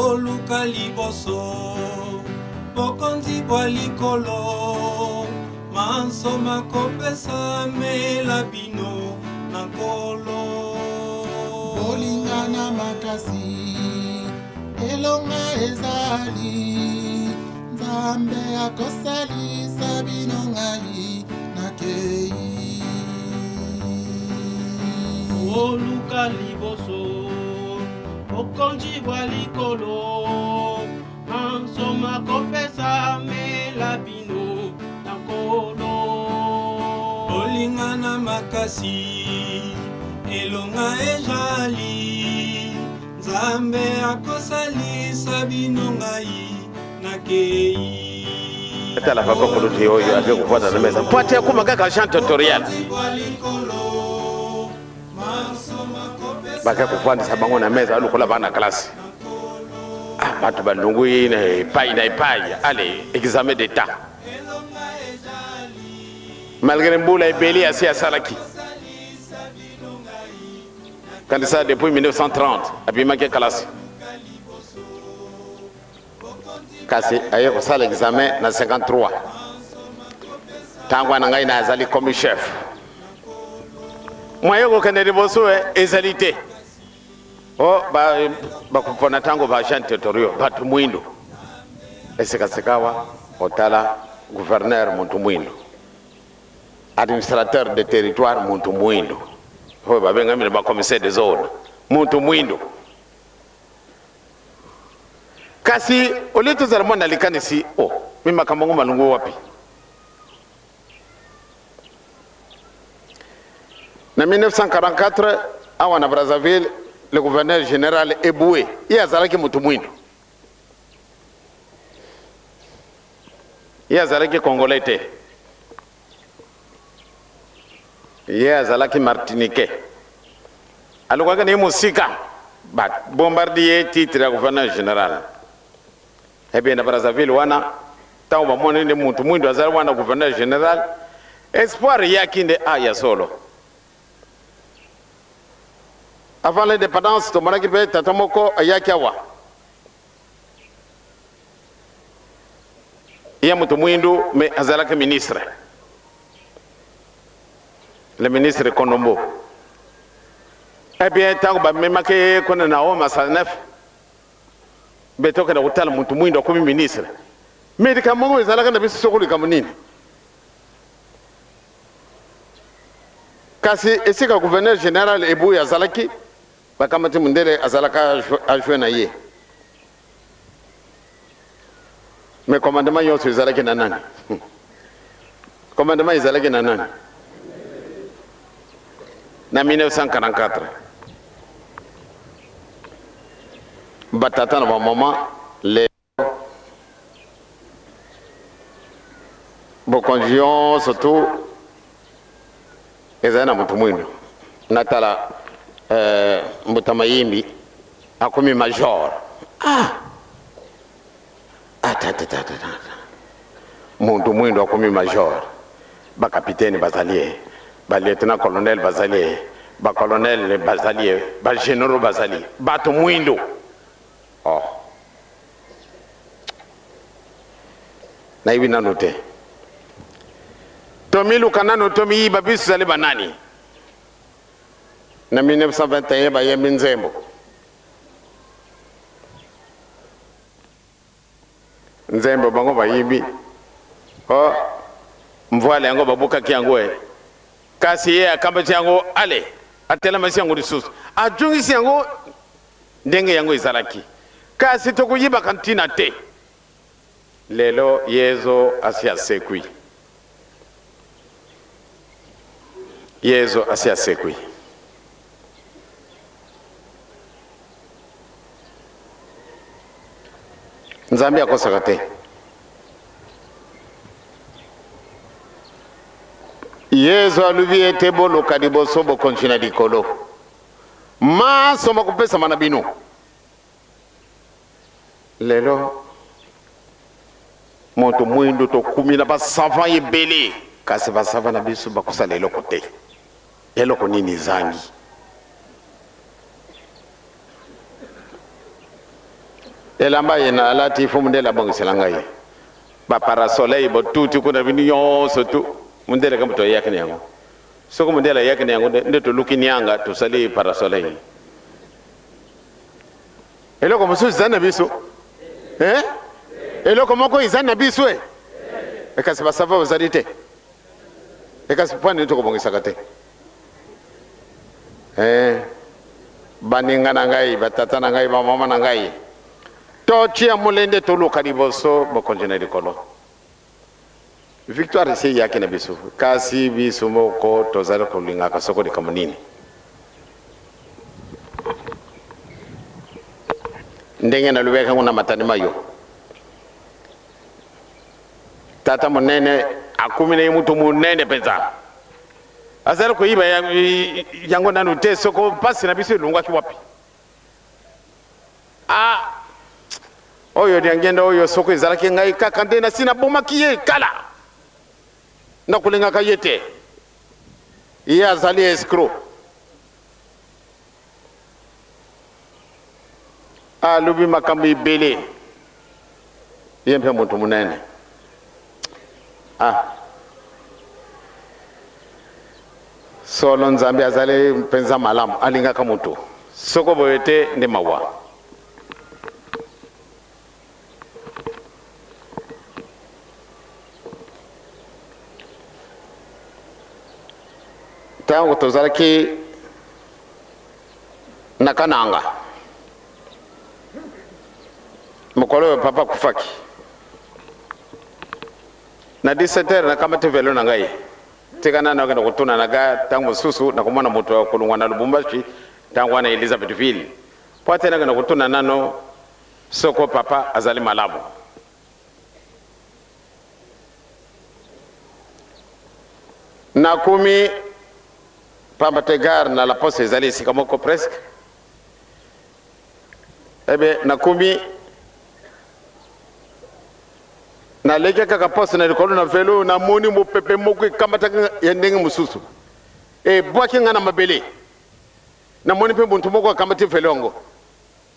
Boluka liboso bokonzi bwa likolo, manso makopesamela bino na Nkolo. Bolingana makasi, elonga ezali, Nzambe akosalisa bino ngai nakei. Boluka liboso bokonzi bwa likolo, manso makopesamela bino na Nkolo. Bolingana makasi, elonga ezali, Nzambe akosalisa bino ngai nakei. Tala papa kulutu oyo ape kovanda na mesa po ate akoma kaka agent territorial bake kovandisa bango na mesa lokola bana classe. Ah, bato balongwi na epai na epai, ale examen d'état malgré mbula ebele asi asalaki kanisa depuis 1930 abimaki kalasi, kasi aye kosala examen na 53. Ntango wana ngai nazali comme chef, moye kokende liboso ezali te. O bakopona ntango ba agent territoriaux bato mwindo esekasekawa otala gouverneur moto mwindo, administrateur de territoire moto mwindo, oyo babengami na bacommissaire de zone moto mwindo. Kasi olie tozala mwana likanisi o mi makambo ngo malungu wapi? Na 1944 awa na Brazzaville, le gouverneur général Eboué ye azalaki moto mwindo, ye azalaki congolais te, ye azalaki martiniquais, alukaki na ye mosika, ba bombardier titre ya gouverneur général. Eh bien na Brazzaville wana ntango bamoni nde moto mwindo azali wana gouverneur général, espoir eyaki nde a ya solo. Avant l'indépendance tomonaki mpe tata moko ayaki awa, ye moto mwindu mais azalaki ministre, le ministre Kondombo. Eh bien ntango bamemaki ye kuna na Homa Sanef, mpe tokenda kotala moto mwindo akomi ministre, mais likambo moko ezalaka na biso soko likambo nini? Kasi esika gouverneur général Eboué azalaki, bakamati mundele azalaka adjoint na ye, mais commandement nyonso ezalaki na nani? Commandement ezalaki na nani? Na 1944 batata na bamama le bokonzi nyonso tu ezali na moto mwindo. Natala mbuta mayimbi akomi major. Ah! Atatatatata, moto mwindo akomi major, bakapitene bazali ye, balieutenant colonel bazali ye, bacolonel bazali ye, bagénéraux bazali bato mwindo. Oh, nayebi nano te, tomiluka nano, tomiyiba biso ezali banani. Na 1921 bayembi nzembo, nzembo bango bayibi o mvwale yango babukaki yango e, kasi ye akambaki yango, ale atelemasi yango lisusu, ajungisi yango ndenge yango ezalaki. Kasi tokoyibaka ntina te. Lelo Yezu asi asekwi, Yezu asi asekwi. Nzambe akosaka te. Yezu alobi ete boluka liboso bokonzi na likolo, manso makopesama na bino. Lelo moto mwindo tokumi na basavant ebele, kasi basavant na biso bakosala eloko te. Eloko nini ezangi? Elamba ye na alati fo mundele abongisela ngai ba parasoleil botuti kuna bino nyonso tu mundele ka moto ayaki na yango. Soko mundele ayaki na yango nde toluki nianga tosali parasoleil. Eloko mosusu eza na biso eh? Eloko moko eza na biso e eh? Kasi basava bazali te. Ekasi mpo nini tokobongisaka te eh? Baninga na ngai, batata na ngai, bamama na ngai, totia molende, toluka liboso bokonzi na likolo. Victoire esi eyaki na biso, kasi biso moko tozali kolingaka soko likambo nini. Ndenge nalobaki yango na matani mayo, tata monene akomi na ye moto monene mpenza, azali koyiba yango nanu te. Soko mpasi na biso elongwaki wapi? Ah, oyo diangenda oyo, soko ezalaki ngai kaka nde nasi nabomaki ye kala. Nakolingaka ye te, ye azali escroc. Alobi makambo ebele, ye mpe moto monene. Ah, solo Nzambe azali mpenza malamu, alingaka moto. Soko boye te nde mawa. Ntango tozalaki na Kananga, mokolo oyo papa akufaki, na 17 heures nakamati velo na ngai, tika nani akende kotuna na ga. Ntango mosusu nakomona moto ya kolongwa na Lubumbashi, ntango wana Elizabethville, mpo ate nakende kotuna nano soko papa azali malamu. Nakomi, pamba te gare na la poste ezali esika moko presque. Ebe nakomi, naleki kaka poste na likolo na velo, namoni mopepe moko ekamataki ya ndenge mosusu, ebwaki ngai na mabele. Namoni mpe moto moko akamati velo yango.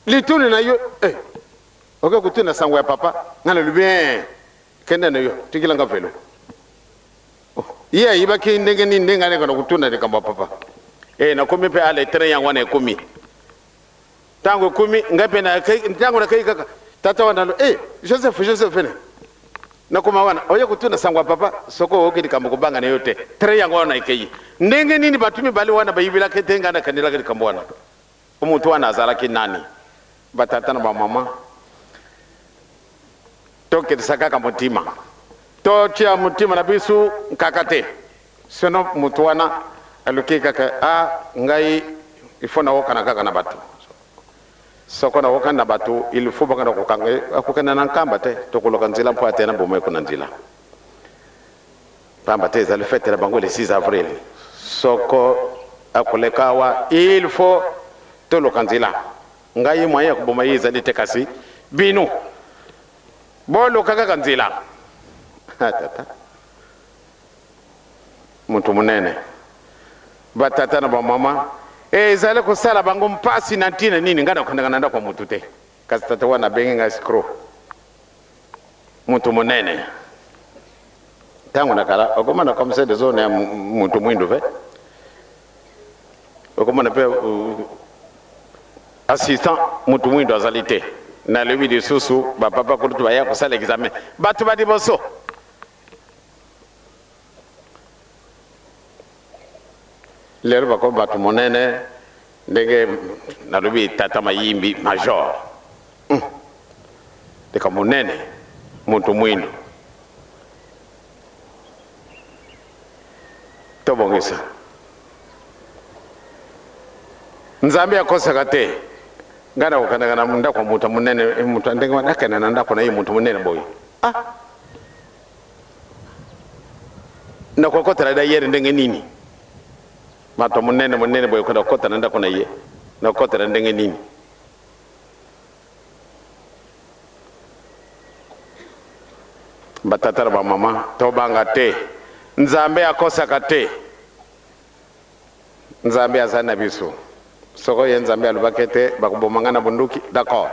Lituni na yo eh, oke kotuna sango ya papa. Ngai nalobi eh, kende na yo, tikela nga velo. Oh, ye ayibaki ndenge nini ndenge aleka na kotuna likambo ya papa? Eh, nakomi mpe ale train yango wana ekomi. Ntango ekomi ngai mpe ntango nakei kaka tata wana alo eh, Joseph, Joseph ene nakoma wana oye kotuna sango ya papa. Soko oyoki likambo kobanga na yo te, train yango wana ekei. Ndenge nini bato mibale wana bayibelaki te? Ngai nakanelaki likambo wana, moto wana azalaki nani? Batata na bamama, tokitisa kaka motima, totia motima na biso nkaka te. Sinon moto wana aluki kaka a ngai, il faut nawokana kaka na bato. Soko nawokani na bato, il faut bakanda kokanga ye, akokenda na Nkamba te. Tokoluka nzela mpo ate na boma ye kuna nzela, pamba te ezali fete na bango le 6 avril. Soko akoleka awa, il faut toluka nzela. Ngai moyen ya koboma ye ezali te, kasi bino boluka kaka nzela. Tata moto monene, batata na bamama, ezali kosala bango mpasi na ntina nini? Ngai nakokendaka na ndako ya motu te, kasi tata wana abengi ngai escroc, moto monene. Ntango na kala okomona commissaire de zone ya moto mwindu, mpe okomona mpe assistant moto mwindu azali te. Nalobi lisusu, bapapa kulutu baya kosala examen, bato ba liboso lelo bakomi bato monene. Ndenge nalobi, tata Mayimbi major, leka monene, moto mwindu. Tobongisa, Nzambe akosaka te. Ngai nakokendaka na ndako ya moto monene, moto ndenge wana akende na ndako na ye, moto monene boye, ah, nakokotela dayere ndenge nini? Bato monene monene boye, okenda kokota na ndako na ye, nakokotela ndenge nini? Batata na bamama, tobanga te, Nzambe akosaka te. Nzambe aza na biso. Soko ye Nzambe alobaki ete bakoboma ngai na bunduki, d'accord.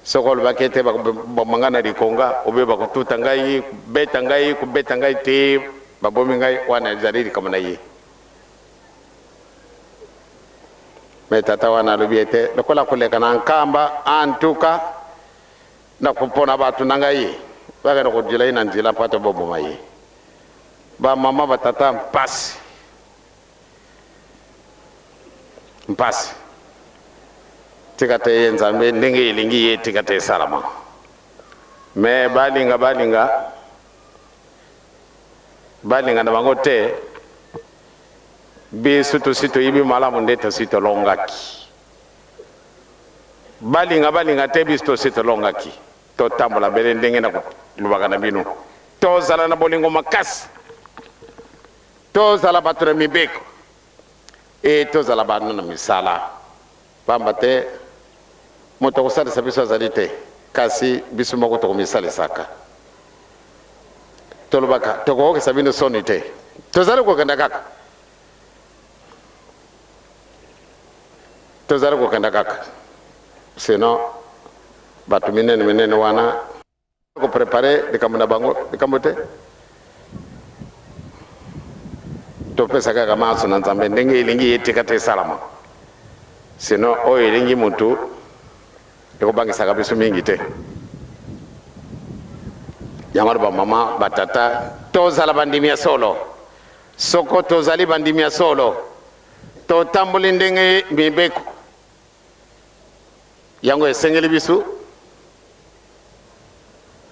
Soki olobaki ete bakoboma ngai na likonga, obe bakotuta ngai, kobeta ngai, kobeta ngai te babomi ngai, wana ezali likambo na ye. Me tata wana alobi ete lokola koleka na Nkamba, en tout cas nakopona bato na ngai bakende kodila ye na nzela mpo ete boboma ye. Bamama, batata, mpasi mpasi. Tika te ye Nzambe ndenge elingi ye, tika te esalama. Me balinga balinga balinga na bango te, biso tosi toyebi malamu nde tosi tolongaki. Balinga balinga te, biso tosi tolongaki. Totambola bele ndenge na kolobaka na bino, tozala na bolingo makasi, tozala bato na mibeko e tozala bana na misala, pamba te moto akosalisa biso azali te, kasi biso moko tokomisalisaka. Tolobaka tokokokisa bino soni te, tozali kokenda kaka, tozali kokenda kaka, sinon bato minene minene wana koprepare likambo na bango, likambo te. Topesa kaka maso na Nzambe ndenge elingi ye, tika te esalama. Sinon oyo elingi mutu ekobangisaka biso mingi te. Yango wana bamama, batata, tozala bandimi ya solo. Soko tozali bandimi ya solo, totamboli ndenge mibeko yango esengeli biso,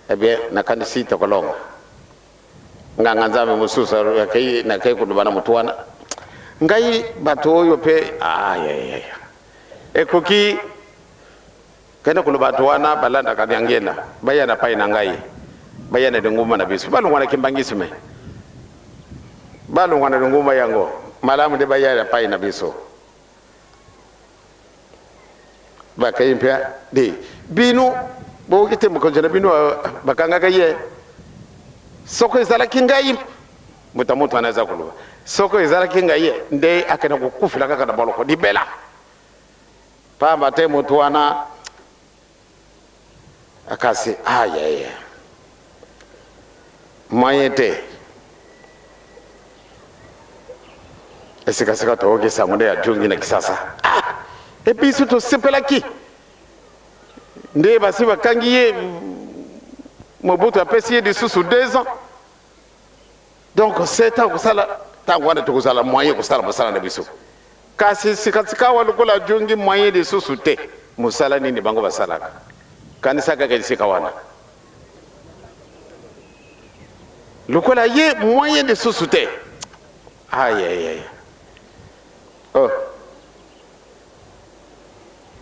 eh bien nakanisi tokolonga. Nganga Nzambe mosusu akei, nakei koloba na motu wana, ngai bato oyo mpe ayayaya ekoki kende koloba bato wana balandaka Diangienda, baya na pai na ngai, baya na lingomba na biso, balongwa na kimbangisme, balongwa na lingomba yango malamu nde baya na pai na biso. Bakei mpe de bino bokoki te, mokonzi na bino bakangaka ye. Soko ezalaki ngai, moto moto wana aza koloba, soko ezalaki ngai ye nde akenda kokufela kaka na boloko libela, pamba te moto wana akasi ayaya moyen te. Esikasika toyoki sango nde ajongi na Kisasa. Ah! Ebiso tosepelaki nde basi bakangi ye, Mobutu apesi ye lisusu 2 ans, donc 7 ans kosala. Ntango wana tokozala moyen kosala mosala na biso, kasi sikasika awa lokola ajongi, moyen lisusu te. Mosala nini bango basalaka? Kanisa kaka esika wana, lokola ye moyen lisusu te. Ayayaya, oh.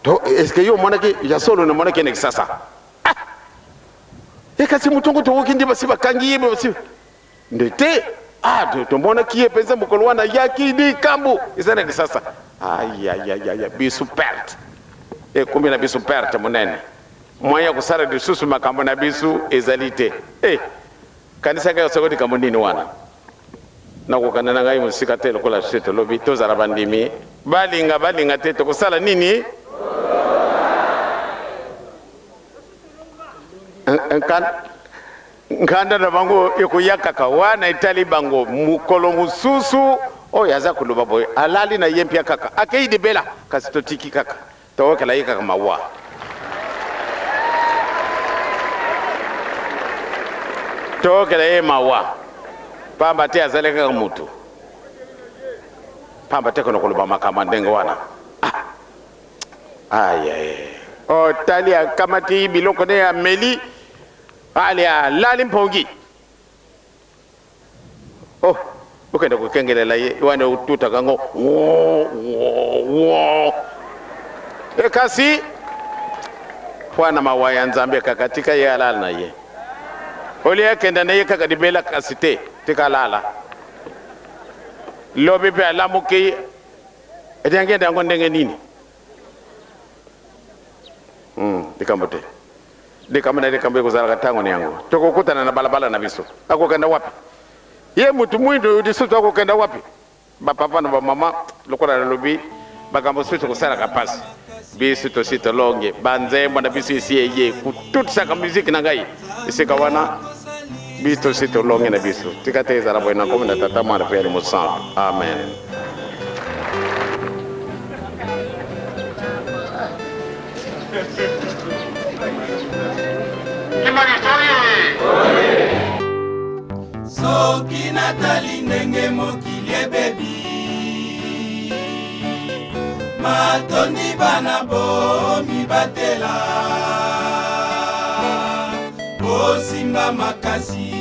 To est-ce yo omonaki ya solo? Namonaki na Kisasa. Ah! E kasi motongo tokoki nde basi bakangi ye, basi nde te. Ah, tomonaki ye mpenza mokolo wana ayaki, likambo eza na Kisasa. Ayayaya, biso perte ekomi na biso, perte monene. Moyen ya kosala lisusu makambo na biso ezali te. E kanisa kaka soko likambo nini wana. Nakokanda na ngai mosika te, lokola se tolobi, tozala bandimi. Balinga balinga te, tokosala nini? Nkanda na bango ekoya kaka wana, etali bango. Mokolo mosusu oyo aza koloba boye, alali na ye mpia kaka, akei libela. Kasi totiki kaka, towokela ye kaka mawa, towokela ye mawa, pamba te azali kaka motu. Pamba te kona koloba makambo ya ndenge wana, ah. Ayaye, otali akamati biloko ne, ameli, ale alali mpongi. Oh, okende kokengelela ye wana, otutaka yango wo wo wo. E kasi mpo na mawa ya Nzambe kaka, tika ye alala na ye. Olie akenda na ye kaka libela, kasi te, tika alala. Lobi mpe alamuki, etiangenda yango ndenge nini? Likambo te, likambo na likambo ekozalaka ntango na yango. Tokokutana na balabala na biso. Akokenda wapi ye motu mwindu lisusu? Akokenda wapi? Bapapa na bamama, lokola nalobi, makambo susu kosalaka mpasi. Biso tosi tolongi banzembo na biso esi eye kotutisaka miziki na ngai esika wana. Biso tosi tolongi na biso. Tika te ezala boye na nkombo na Tata, Mwana mpe ya Elimo Santu. Amen. Soki natali ndenge mokili ebebi, matondi bana bomibatela, bosimba makasi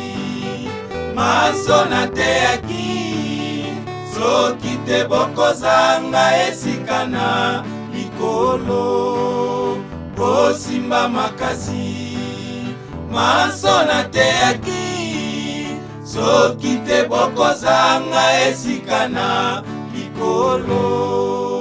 maso nateyaki, soki te bokozanga esika na likolo. Bosimba makasi maso nateyaki, soki te bokozanga esika na likolo.